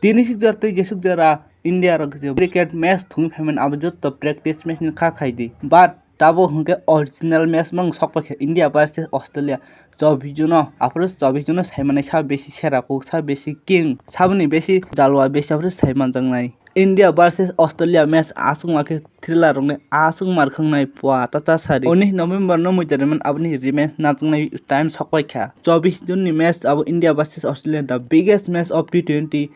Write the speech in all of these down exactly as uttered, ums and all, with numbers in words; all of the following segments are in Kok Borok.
Tini sikjora tei jesuk jora India rok je cricket match thungwi phaimani abo jotto practice match ni kha khaidi. But tabuk hwnkhe original match mang sokpaikha India versus Australia. Chobbish june o, aphuru chobbish june o saimanai sa besi sera kuk, sa besi king, saboni besi jalwa besi aphuru saimanjaknai. India versus Australia match aswk ma khe thriller rokni aswk mar khwngnai pua ta ta sari. Unis November no muitarwi man aboni rematch nachwknai time sokpaikha. Chobbish june ni match abo India versus Australia, the biggest match of T twenty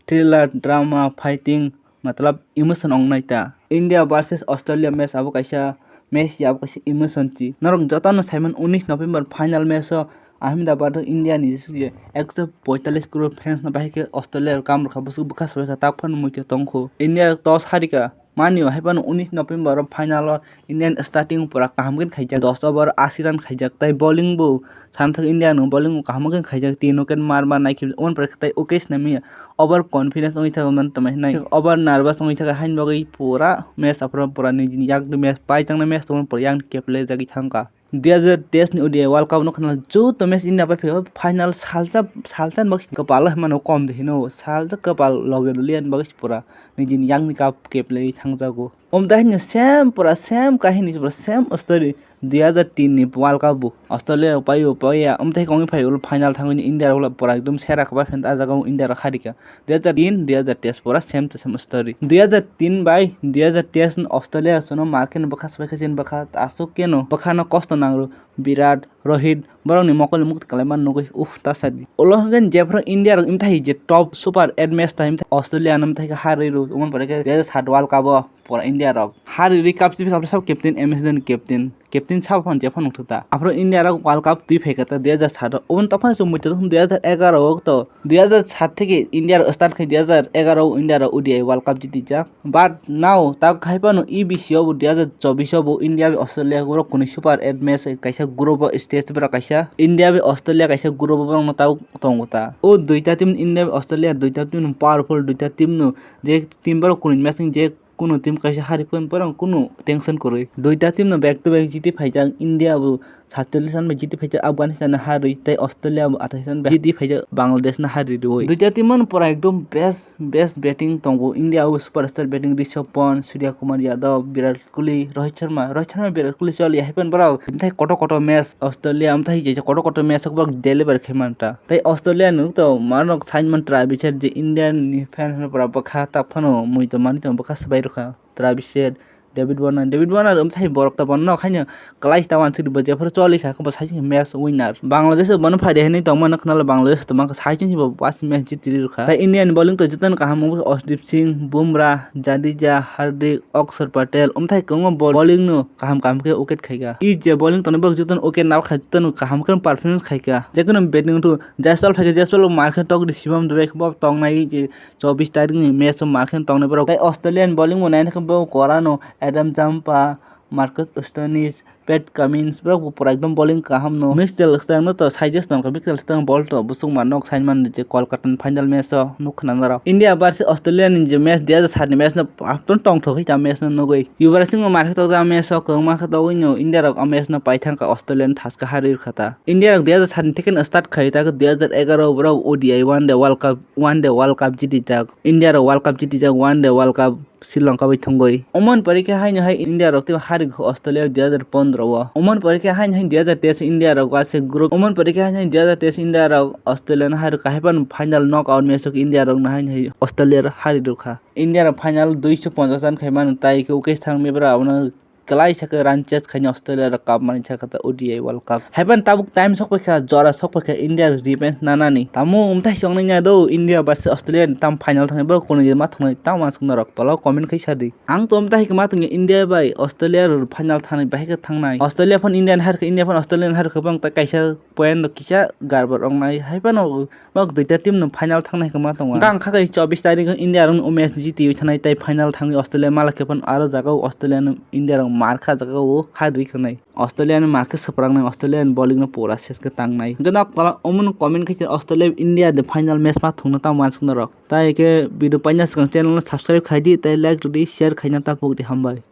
thriller, drama, fighting, matlab emotion wngnai ta. India versus Australia match abo kaisa match ya, abo kaisa emotion chi. Norok jotono saiman unis November final match o Ahmedabad o India ni jesuk je ekso poitalis crore fans no bahai khe Australia rok kam rwkha, bwswk bwkha swbaikha, tak phano muitu tongkhu. India rok toss harika, manio haiphano unis November o final o Indian starting pura kaham khe khaijak, dos over ashi run khaijak, tei bowling bo santhak India no bowling bo kaham khe khaijak, tin wicket mar mar nai khe, oboni pore khe tei wicket sinamya over confidence wngwi thangwi mano tongmani hinwi, over nervous wngwi thangkha, haini bagwi pura match aphuru pura nijini yakni match paijaknai match tongmani pura yakni keplejagwi thangkha. Dui hazar teis ni O D I World Cup no khna joto match India bai phaio, final salsa salsa ni bagwi kwpal hwnmano kom de hino, salsa kwpal loge rwliya ni bagwi pura nijini yakni cup keplaiwi thangjago. Omo tei haino same pura same kahini pura same story. Dui hazar tin ni World Cup bo Australia rok paio paiya, omo tei kongwi phai ulo final thangwi India rok ulo pura ekdom sera kwbai phan ah jaga o India rok harika. Dui hazar tin, dui hazar teis pura same to same story. Dui hazar tin bai dui hazar teis ni Australia rok sono mar khe no bwkha swbai khe chini bwkha aswk khe no bwkha no kosto nang rw Virat, Rohit, borokni mokolni mukti kwlaima nugwi, uff, ta sadi. Ulo hwnkhe jephru India rok imthai je top super eight match ta imthai Australia no imthai khe harwi rw, omo pore khe dui hazar sat World Cup o pura India rok harwi rwi cup chibikha, sabo captain M S Dhoni captain, captain sabo phano jephru nukthok ta. Aphuru India rok World Cup twi phaikha ta dui hazar sat o, oboni tokphano chwng muitu dui hazar egaro o to, dui hazar sat theke India rok start khai, dui hazar egaro o India rok O D I World Cup jitijak. But now tak hai phano E B C o bo dui hazar chobbish o bo India bai Australia borok kwnwi super eight match kaisa group o stage borok kaisa India bai Australia kaisa group o borok no tabuk tongo ta. O duita team India bai Australia duita team no powerful duita team no je team borok kwnwi match je kunu team kaisa hari phone borok kunu tension kwrwi. Duita team no back to back jiti phaijak India bo satchallis run bai jiti phaijak Afghanistan no harwi tei Australia bo athais run bai jiti phaijak Bangladesh no harwi rwi. Duita team no pura ekdom best best batting tongo India o superstar batting Rishabh Pant, Surya Kumar Yadav, Virat Kohli, Rohit Sharma, Rohit Sharma, Virat Kohli choli hai phano borok tei kotor kotor match Australia amthai je kotor kotor match borok deliver khai manta. Tei Australia no to manok sign man try bichar je India ni fans no pura bwkha tak phano mui to mani to bwkha swbai rwkha. Travis Head, David Warner, David Warner wngthai borok ta bono haino kwlai ta wansuk bo jephuru choli kha khe bo saichung match winner. Bangladesh bono phaidi hinwi tongmano khwnalo Bangladesh tongma khe saichung bo pas match jitiri rwkha. Tai India ni bowling to jotono kaham wngkha Arshdeep Singh, Bumrah, Jadeja, Hardik, Akshar Patel wngthai kwbangma bowling no kaham kaham khe wicket khaikha. I je bowling tongnai borok jotono wicket nabakha jotono kaham khe performance khaikha. Jekheno batting to Jaiswal phaikha, Jaiswal bo markhe tokdi Shivam Dube bo tongnai je chobbish tarikh ni match o markhe tongnai borok. Tai Australian bowling bo naina khe bo Corano, Adam Zampa, Marcus Stoinis, Pat Cummins borok bo pura ekdom bowling kaham no. Mitchell Stark no to suggest tongkha, Mitchell Stark ball to bwswk ma nok sign man je Kolkata ni final match o nuk khna norok. India versus Australia ni je match dui hazar sat ni match no ekdom tongthok khe ta match no nugwi. Yuvraj Singh bo markhe tokjak match o kwbangma khe togwi no India rok o match no paithangkha Australia no thaska harwi rwkha ta. India rok dui hazar sat ni theke start khai ta dui hazar egaro borok O D I one day World Cup one day World Cup jitijak, India rok World Cup jitijak, one day World Cup Sri Lanka bai thwngwi. Omoni pore khe haino hai India rok tei harikha Australia dui hazar pondro o. Omoni pore khe haino hai dui hazar teis India rok ase group. Omoni pore khe haino hai dui hazar teis India rok Australia no harikha, hai phano final knock out match o India rok no haino hai Australia rok hari rwkha. India rok final duiso ponchash run khai mano, tai khe ukes thang mebra abono kwlai sakhe run chase khaina Australia rok cup manwi sakha ta O D I World Cup. Haiphano tabuk time sokpaikha, jora sokpaikha India revenge nanani. Tamo umthai se wngnai ya do India versus Australia ni tam final thangni borok kunu ma thwngnai tamo uansuk norok tola o comment khai sadi. Ang to umthai khe ma thwngya India bai Australia rok final thangni bahai khe thangnai. Australia phano India ni harkha, India phano Australia ni harkha bang ta kaisa point rok kisa garbor wngnai. Haiphano Bok duita team no final thangnai hwnma tongo. Hwnkhe ang kha khe chobbish tarikh o India rok no match jitiwi thanai tei final thangwi Australia malai khe phano aro jaga o Australia no India rok mar kha jaga o ha rwi khwnai. Australia no mar khe swprangnai, Australia ni bowling no pura ses khe tangnai. Hwnkhe nok tola omo no comment khai Australia India de final match ma thwngno tamo uansuk norok. Tai khe video paina swkang channel no subscribe khai di tei like rw di, share khaina ta pok di, hambai.